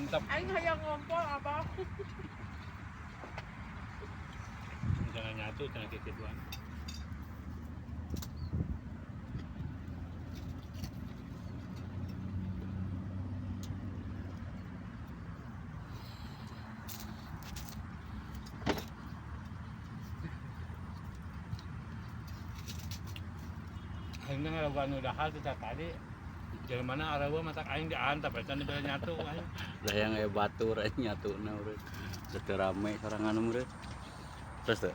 Mantap. Aing hayang ngompol apa? Jangan nyatu, jangan kikituan. Aing ngalawan nu dahar kita tadi. Jalan mana arawa matak aing diantap eta nu bela nyatu aing. Lah yang aya batur aing nyatuna urang. Teu rame sorangan urang. Terus teu.